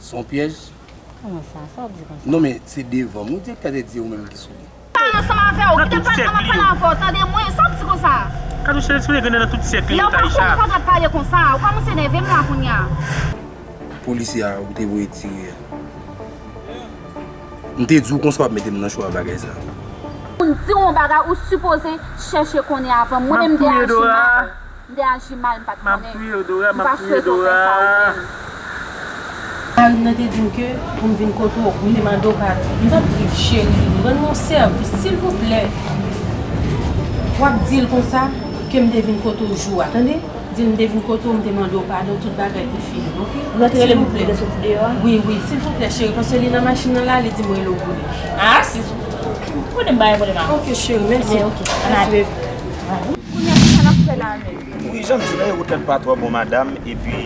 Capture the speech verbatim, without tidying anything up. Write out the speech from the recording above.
Se yon pyèj? Kòman sa? Sa w ap di konsa? Non, men se devan m wi, direktè te di ou menm ki sou li. Pale ansanm avè w. Kite pale ansanm avè w, tande mwen. Sa w ap di konsa? Kadou cheri, si w te gen nan tout sèk li, Taïcha. Lè w pa konn, ou pa dwe pale konsa. Ou kòmanse nève m la kounye a. Polisye a ou te voye tire a. M te di w konsa w ap mete m nan chwa bagay sa. Moun di w yon bagay, ou sipoze chèche konnen avan. Mwen menm m te aji mal. M te aji mal, m pa t konnen. M pa swete w fè sa ou menm. Mari m nan te di m ke pou m vin kote w, pou m te mande w padon. M t ap di l, cheri, rann mwen yon sèvis, silvouplè. W ap di l konsa ke m te vin kote w jou a, tande? Di l m te vin kote w, m te mande w padon, tout bagay te fini, oke? Ou mèt rele m pou m te soti deyò a? Wi, wi, silvouplè, cheri, paske li nan machin nan la, li di m rele w pou li. Ah, si, si. Konnen m bay pwoblèm a. Oke, cheri, mèsi. Ebyen, oke. Mèsi, baby. Kounye a, kisa n ap fè la menm? Wi, jan m di la, wout la pa twò bon, madanm, epi